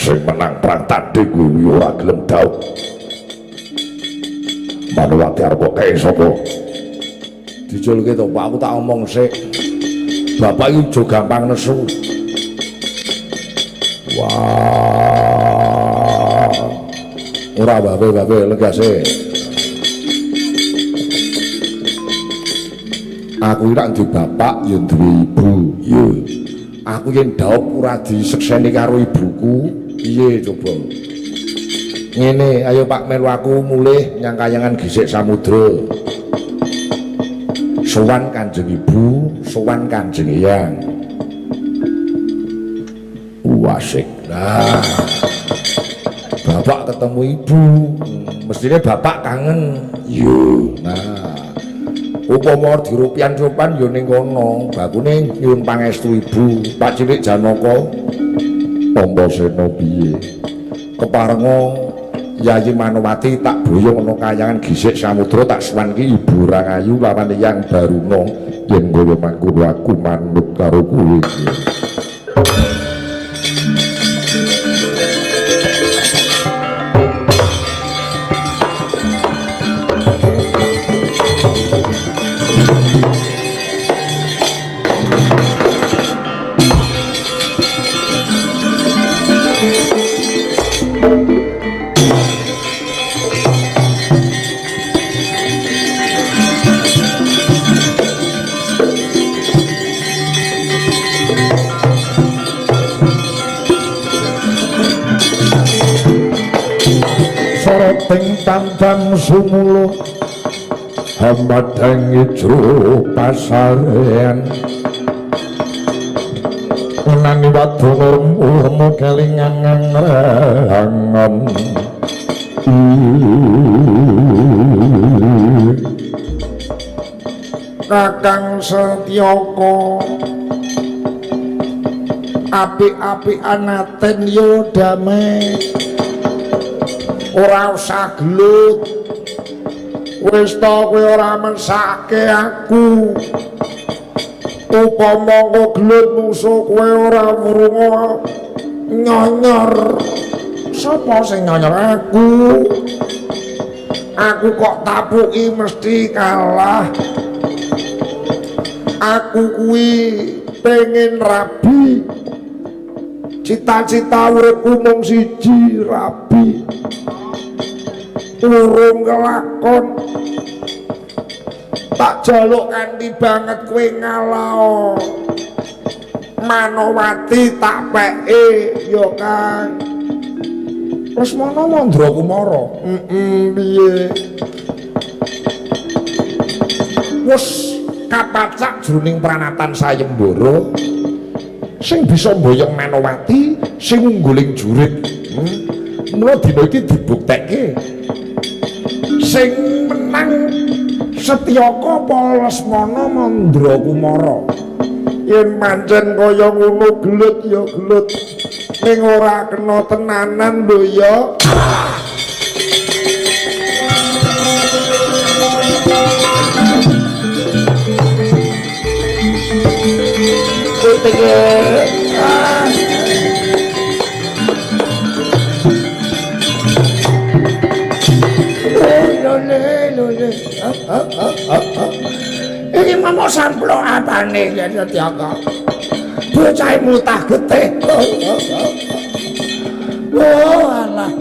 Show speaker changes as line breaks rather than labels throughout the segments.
Sing menang perang tanding kuwi ora gelem dhaup. Manowati arep kok kei sapa? Dijulke to, Pak, aku tak omong sik. Bapak iki aja gampang nesu. Wah. Ora babe-babe legase. Aku iki rak duwe bapak ya duwe ibu. Iya. Aku yen dhaup ora disekseni karo ibuku, piye coba? Ngene, ayo Pak melu aku mulih nyang kayangan Gisik Samudra. Sowan Kanjeng Ibu, sowan Kanjeng Eyang. Wasik. Nah. Bapak ketemu ibu, mestine bapak kangen. Iya. Nah. Upama dirupian-rupian ya ning kono, bakune nyuwun pangestu ibu, Pak Cilik Janaka. Antasena piye? Keparenga Yayi Manowati tak boyong ana kayangan Gisik Samudra tak sowanki Ibu Rangayu lawan Eyang Baruna yen kaya mangkono aku manut karo kowe. Soroting tandang sumuluh hamadang ijo pasarean nani wadon urmu kelingan ngrangon.
Kakang Setyaka apik-apikan aten yo damai, ora usah gelut. Wis to kowe ora mesake aku. Upama engko gelut musuh kowe ora wurunga nyonyor. Sapa sing nyonyor aku? Aku kok tapuki mesti kalah. Aku kuwi pengen rabi. Cita-cita uripku mung siji, rabi. Urung kelakon. Tak jaluk kanthi banget kowe ngalah. Manowati tak peke ya Kang. Lesmana Mandra Kumara. Piye?
Wis kapacak jroning pranatan sayembara sing bisa mboyong Manowati sing ungguling jurit. Mula dina iki dibuktekke sing menang Setyaka apa Lesmana Mandra Kumara.
Yen pancen kaya ngono gelut ya gelut, ning ora kena tenanan lho ya.
Iki momok samplok apane yen Setyaka? Bocah mutah getih. Oh alah.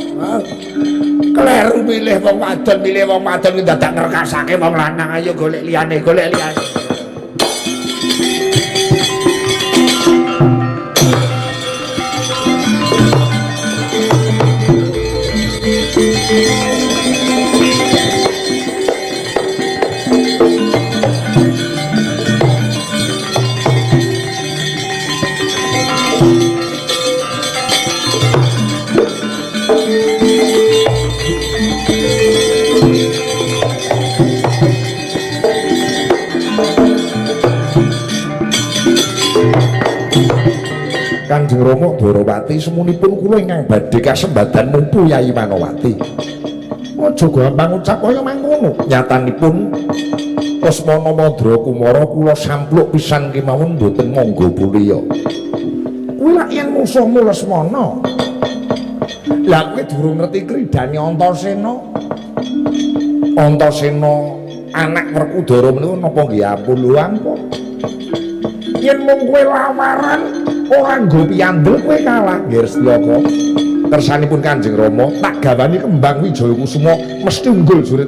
Kleru milih wong wadon, milih wong wadon ki dadak ngrekasake wong lanang. Ayo golek liyane, golek liyane. Kanjeng Rama Dwarawati semunipun kula ingkang badhe kasembadan mumpu Yayi Manowati. Aja gampang ucap kaya mangkono. Nyatanipun Lesmana Mandra Kumara kula sampluk pisan kemawon mboten mangga puliya. Kuwi lak yen musuhmu Lesmana. Lah kowe durung ngerti kridane Antasena. Antasena anak Werkudara menika napa nggih ampun lho ampun. Yen mung kowe lawaran ora nggo piyandel kowe kalah, Nggih Setyaka. Kersanipun Kanjeng Rama tak gawani kembang Wijaya Kusuma mesti unggul jurit.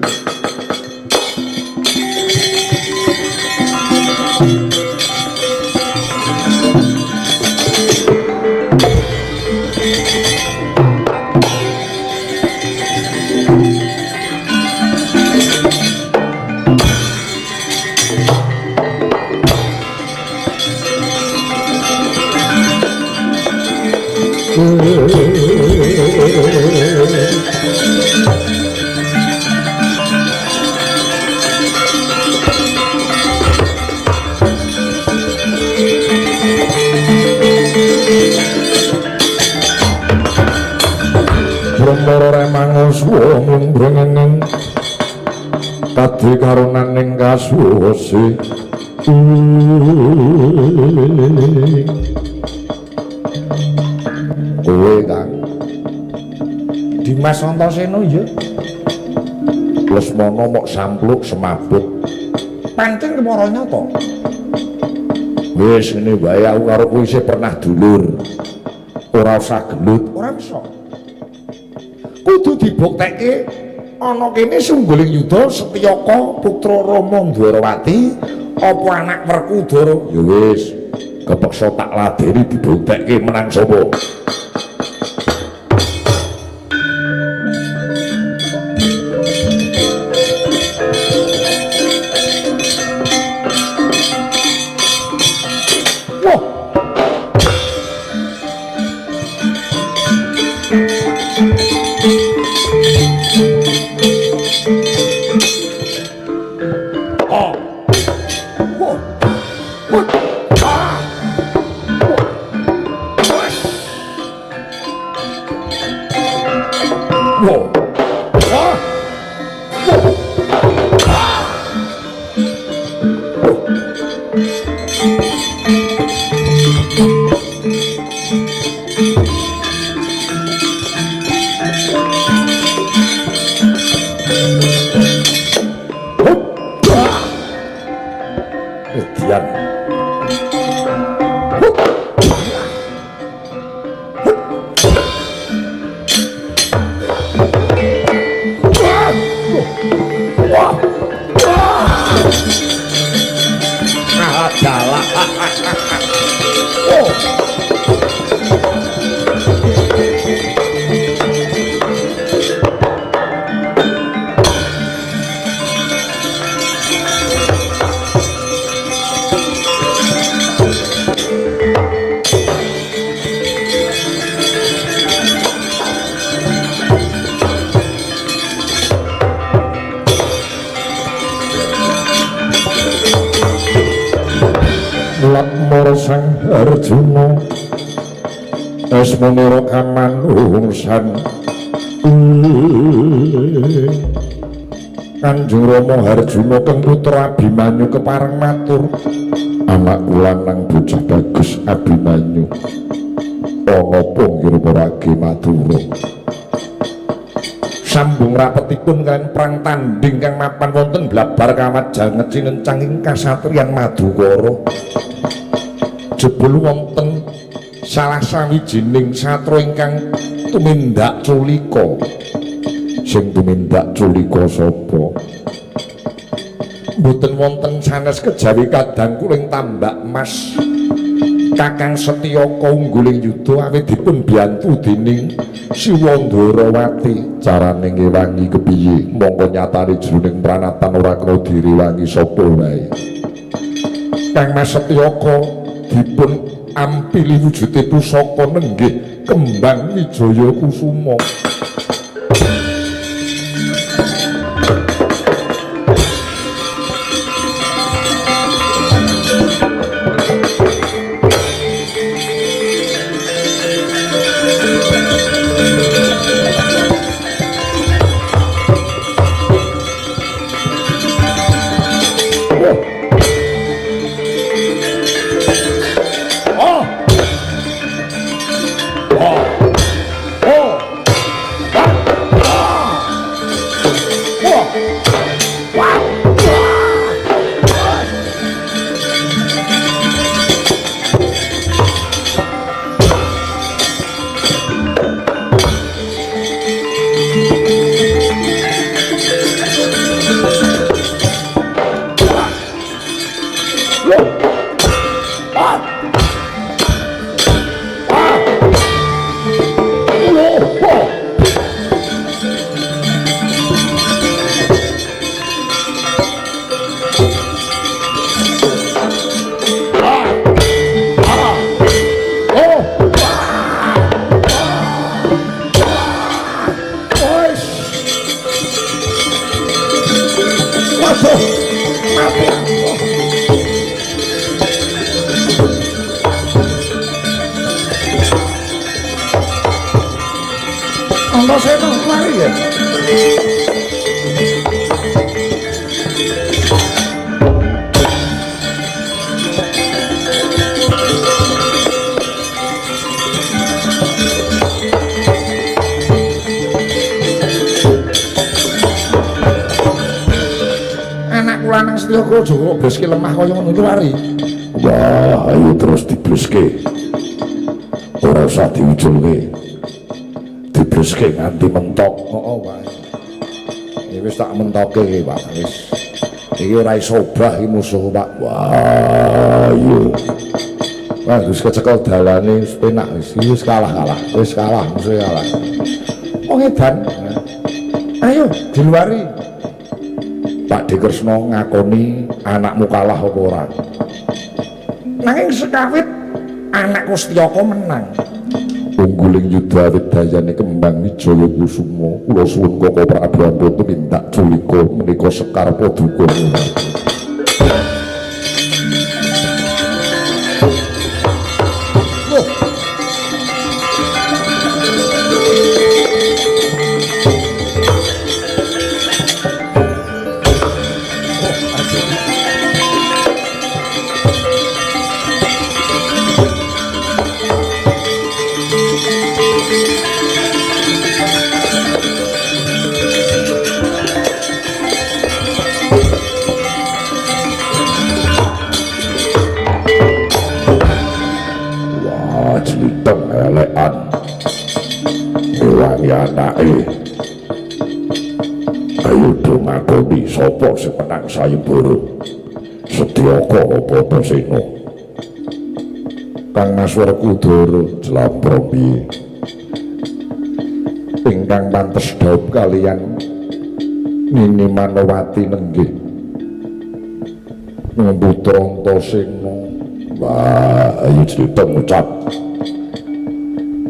Kadhi karunaning kasuwesi kowe Kang Dimas Antasena ya Lesmana mok sampluk semabut pancen kemara nyata. Wis ngene wae aku karo kowe isih pernah dulur, ora usah gelut, ora bisa. Kudu dibuktekke ana kene sungguling yuda Setyaka putra Rama Ndwarawati apa anak Werkudara. Ya wis, kepeksa tak ladeni dibuktekke menang sapa. Arjuna asmanira kamanungsan Kanjeng Rama Harjuna kang putra Abimanyu kepareng matur, anakku lanang bocah bagus Abimanyu, ana apa ngira ragi Madura? Sambung rapetipun kaliyan perang tanding kang mapan wonten blabar kawat janget cinencang ing kasatriyan Madukara. Jebul wonten salah sawijining satra ingkang tumindak culika. Sing tumindak culika sapa? Mboten wonten sanes kejawi kadang kuling tambak mas Kakang Setyaka ungguling yuda awit dipun biyantu dening Siwandarawati. Carane ngewangi kepiye? Mongko nyatane jroning pranatan ora kena direwangi sapa wae. Kang Mas Setyaka dipun ampili wujude pusaka nenggih kembang Wijaya Kusuma. Oh. Oh. Oh. Antasena lari ya. Anakku lanang Setyaka aja kok bleske lemah kaya ngono lari.
Wah, ayo terus dibleske. Ora usah diuculke. Dibleske nganti mentok.
Heeh, Pak. Iki wis tak mentokke iki, Pak. Wis. Iki ora iso obah iki musuh, Pak.
Wah, ayo.
Wah, wis kecekel dalane wis penak wis. Iki wis kalah-kalah. Wis kalah, musuhe kalah. Wong edan. Ayo diluari.
Pak De Kresna ngakoni anakmu kalah apa ora?
Nanging sekawit anakku Setyaka menang.
Ungguling yuda wedayane Kembang Wijaya Kusuma, kula suwun Koko Prabu ampun tumindak culika menika Sekar Paduka. Wah, jliteng elekan. Ngewangi anake. Ayo do ngakoni sapa sing menang sayembara. Setyaka apa Antasena?
Kang Mas Werkudara
jlambrong piye?
Ingkang pantes dhaup kaliyan Nini Manowati nenggih. Putra Antasena.
Wah, ayo jliteng ngucap.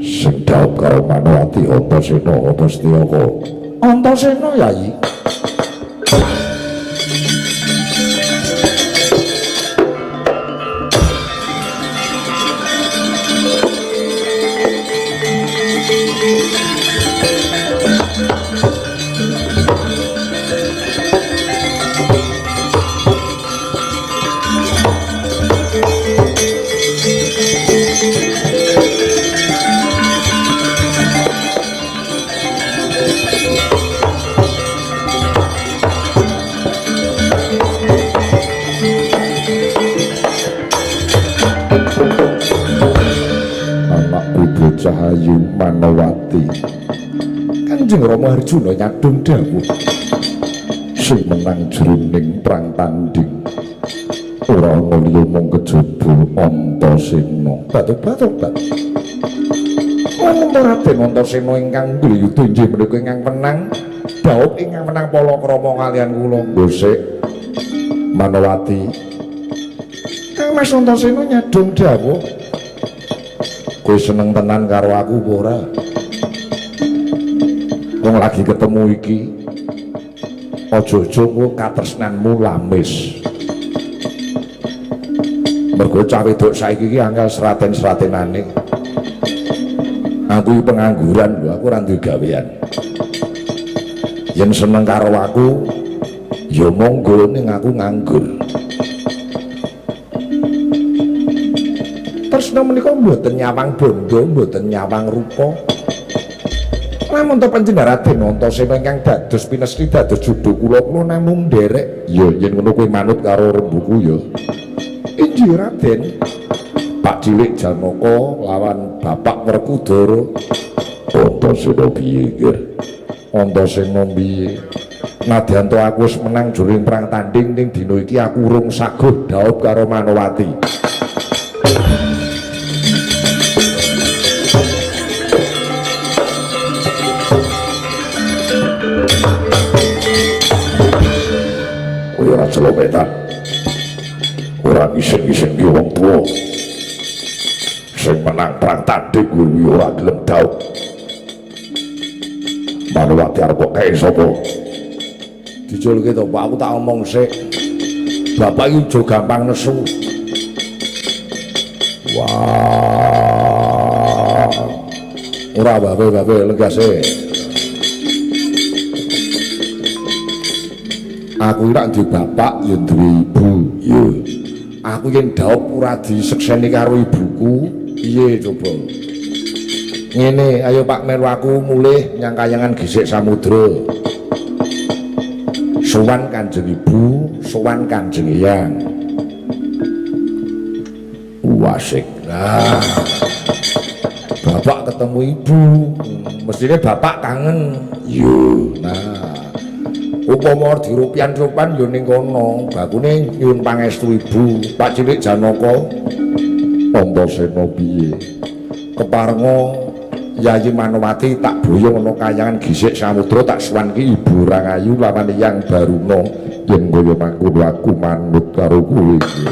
Sing dhaup karo Manowati Antasena apa Setyaka?
Antasena, Yayi.
Anakku bocah ayu Manowati.
Kanjeng Rama Arjuna nyadong dawuh
sing menang jroning perang tanding ora ana liya mung kejaba Antasena.
Batuk-batuk, Pak. Lamun Raden Antasena ingkang ngliyuda inggih menika ingkang menang, dhaup ingkang menang palakrama kaliyan kula.
Gosek Manowati.
Kang Mas Antasena nyadong dawuh, kowe seneng tenan karo aku apa ora? Wong lagi ketemu iki, aja-aja kowe katresnanmu lamis. Mergo cah wedok saiki iki angel sraten-sratenane. Aku iki pengangguran lho, aku ora duwe gawean. Yen seneng karo aku, ya monggo, ning aku nganggur. Tresna menika mboten nyawang bondo, mboten nyawang rupa. Lamun to panjenengan Raden Antasena ingkang dados pinesti dados jodho kula, kula namung nderek.
Ya yen ngono kowe manut karo rembuku ya.
Inggih Raden. Pak Cilik Janaka lawan Bapak Werkudara.
Antasena piye, Ger?
Antasena piye? Nadyan to aku wis menang jroning perang tanding, ning dina iki aku urung saguh dhaup karo Manowati.
Kowe ora celometan. Ora ngisin-isin ki wong tuwa. Sing menang perang tanding kuwi ora gelem dhaup. Manowati arep kok kae sapa?
Diculke to, Pak, aku tak omong sik. Bapak iki aja gampang nesu.
Wah.
Ora babe-babe lenggase. Aku ora duwe bapak ya duwe ibu. Iya. Aku yen dhaup ora disekseni karo ibuku, piye coba? Ngene, ayo Pak melu aku mulih nyang kayangan Gisik Samudra. Sowan Kanjeng Ibu, sowan Kanjeng Eyang. Wasik. Nah. Bapak ketemu ibu, mestine bapak kangen. Iya. Nah. Upama dirupian-rupian ya ning kono, bakune nyuwun pangestu ibu, Pak Cilik Janaka. Antasena piye? Keparenga Yayi Manowati tak boyong ana kayangan Gisik Samudra tak suwanki Ibu Rangayu lawan Eyang Baruna yen kaya mangkono aku manut karo kowe iki.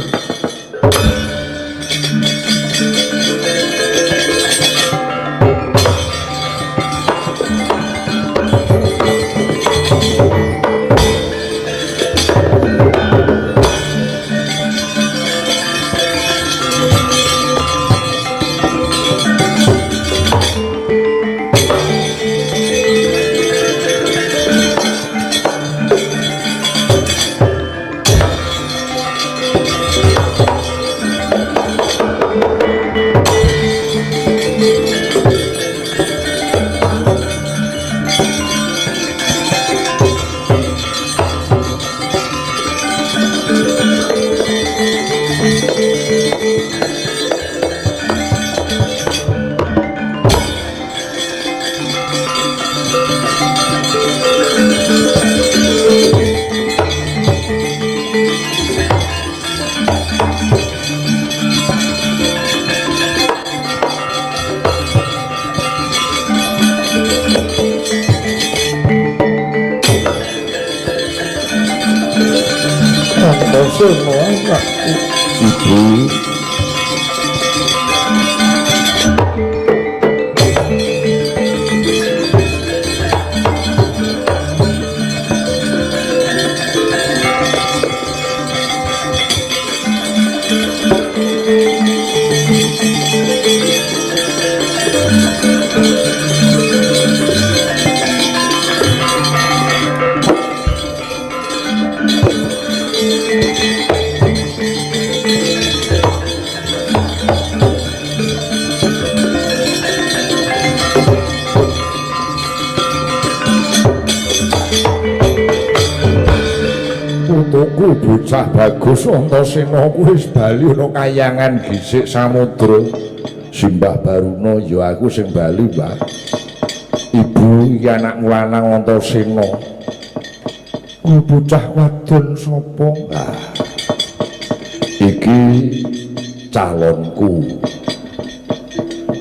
Ibu. Putuku bocah bagus Antasena kuwi wis bali ana kayangan Gisik Samudra. Simbah Baruna ya aku sing bali, Mbah. Ibu iki anakmu lanang Antasena. Kuwi bocah wadon sapa? Lah. Iki calonku.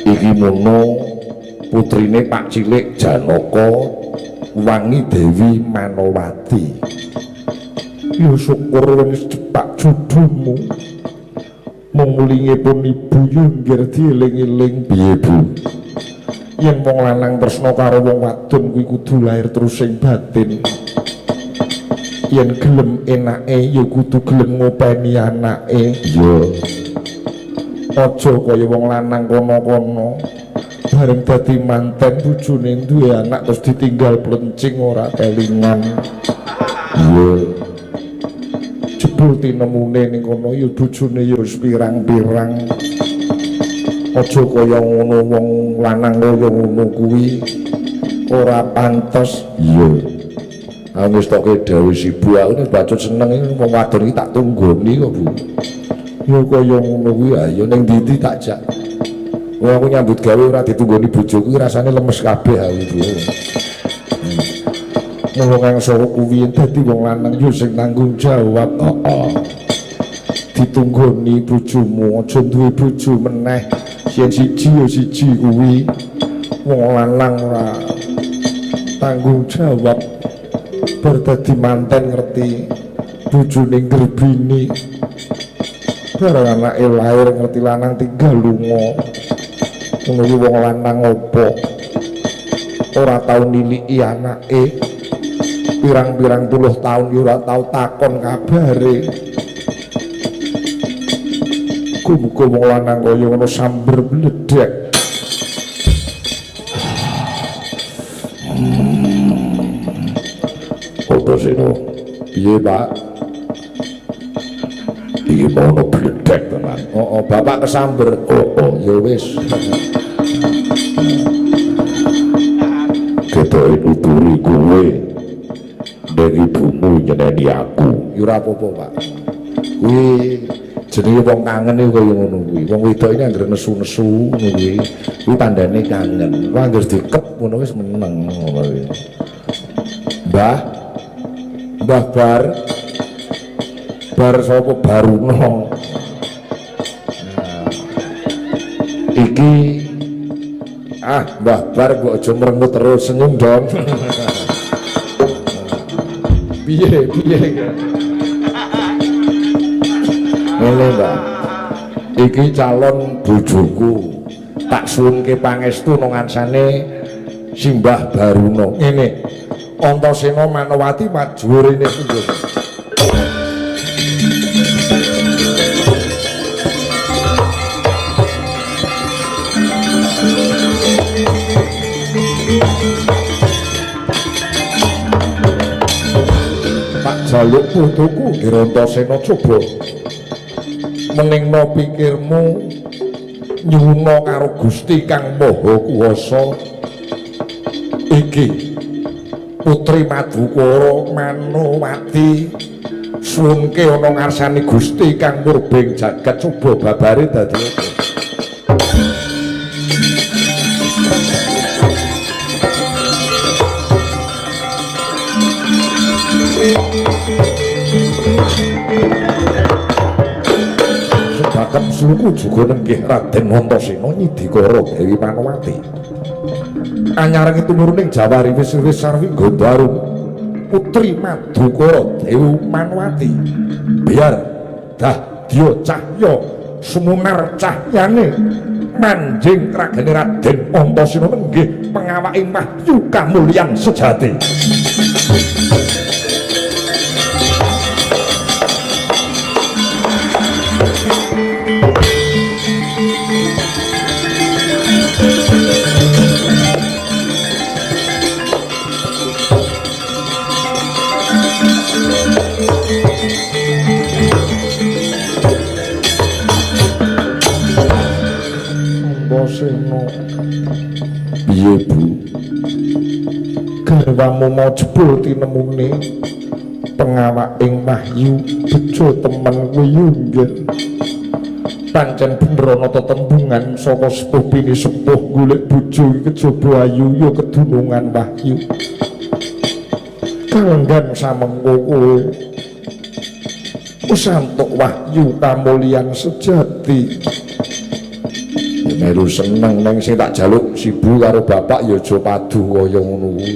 Iki mono putrine Pak Cilik Janaka Wangi Dewi Manowati. Ya syukur wis cepak judumu. Mung lingipun ibu yo nggih dieling-eling piye, Bu? Yen wong lanang tresna karo wong wadon kuwi kudu lahir terus sing batin. Yen gelem enake ya kudu gelem ngopeni anake. Iya. Aja kaya wong lanang kono-kono. Bareng dadi manten bojone duwe anak terus ditinggal plencing ora kelingan. Iya. Jebul tinemune ning kono ya bojone ya wis pirang-pirang. Aja kaya ngono wong lanang kaya ngono kuwi ora pantes. Iya. Aku wis toke dawuh ibu aku nek bacut seneng iki wong wadon iki tak tunggoni kok, Bu. Ya kaya ngono kuwi ayo ning ndi-ndi tak jak. Wong aku nyambut gawe ora ditunggoni bojoku rasane lemes kabeh aku, Bu. Mula kang saka kuwi dadi wong lanang yo sing tanggung jawab. Heeh. Ditunggoni bojomu, aja duwe bojo meneh. Yen siji ya siji kuwi. Wong lanang ora tanggung jawab. Bar dadi manten ngerti bojone ngrebini. Bareng anake lahir ngerti lanang tinggal lunga. Ngono kuwi wong lanang opo? Ora tau niliki anake. Pirang-pirang puluh taun ya ora tau takon kabare. Muga-muga wong lanang kaya ngono samber bledek. Antasena, Piye, Pak?
Iki mau ono bledek tenan.
Oh, bapak kesamber. Oh, ya wis.
Ketoke nuturi kowe. Ning ibumu nyeneni aku.
Ya ora apa-apa, Pak. Kuwi jenenge wong kangen iku kaya ngono kuwi. Wong wedok iki anggere nesu-nesu ngono kuwi, kuwi tandane kangen. Kuwi anggere dikep ngono wis meneng ngono kuwi. Mbah. Mbah Bar. Bar sapa Baruno. Nah, iki Mbah Bar kok aja merengut terus, senyum dong. Piye piye. Ngene, Mbah. Iki calon bojoku. Tak suwunke pangestu nang ngarsane Simbah Baruno. Ngene. Antasena Manowati maju rene punjul. Tak jaluk putuku Girantasena, coba meningno pikirmu nyuwuna karo Gusti Kang Maha Kuwasa. Iki Putri Madukara Manowati suwunke ana ngarsane Gusti Kang murbeng jagat, coba babare dadi apa? Sebakem suku juga nenggih Raden Antasena Nyidikara Dewi Manowati. Anyarangi tumuruning jawari wis-wis sarwi Gondarum Putri Madukara Dewi Manowati. Biar dahya cahya sumunar cahyane manjing ragane Raden Antasena nenggih pengawaking wahyu kamulyan sejati. Antasena,
Piye, Bu?
Garwamu mau jebul tinemune pengawaking wahyu bejo temen kuwi nggih. Pancen bener ana tetembungan saka sepuh pini sepuh golek bojo iki kejaba ayu ya kedunungan wahyu. Kalenggan samengko kowe wis antuk wahyu kamulyan sejati. Ya melu seneng, neng sing tak jaluk sibu karo bapak ya aja padu kaya ngono kuwi.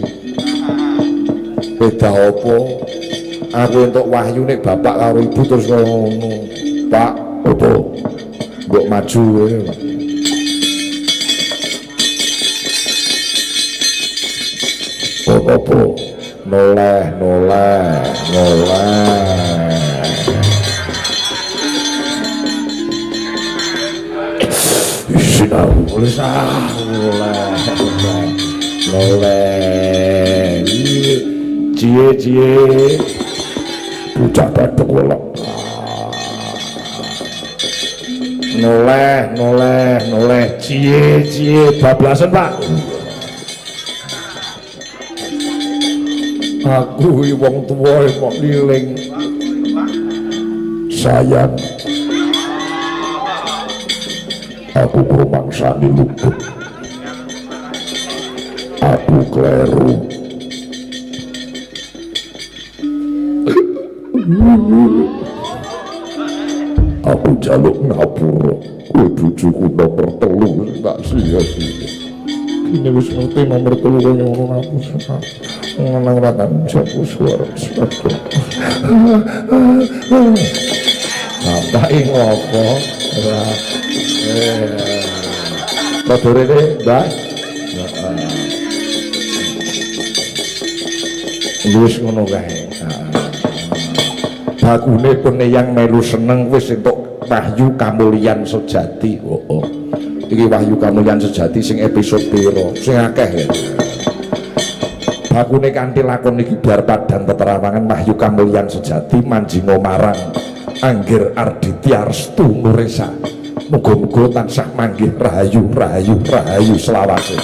Beda apa? Aku entuk wahyu nek bapak karo ibu terus kaya ngono. Pak,
Apa?
Mbok maju kowe, Pak.
Apa?
Noleh, noleh, noleh.
Isin aku.
Wis ah, noleh, noleh. Cie, cie.
Bocah bathuk welek.
Noleh, noleh, noleh. Cie, cie. Bablasan, Pak. Aku iki wong tuwa mok liling.
Sayang, aku krumangsani luput. Aku kleru. Aku jaluk ngapura. Kowe bojoku nomor 3 tak sia-sia.
Kene wis ngerti nomor 3 kaya ngono aku. Ngono ora tanggung jawab suara suara.
Bapak iki ngopo? Ora. Padha rene, Mbah. Heeh. Wis ngono kae. Bakune peneyang melu seneng wis entuk wahyu kamulyan sejati. Oh. Iki wahyu kamulyan sejati sing episode pira? Sing akeh ya. Bakune kanthi lakon iki biar padang teterawangan wahyu kamulyan sejati manjinga marang Anggir Arditya Restu Nuresa. Muga-muga tansah manggih rahayu rahayu rahayu selawase.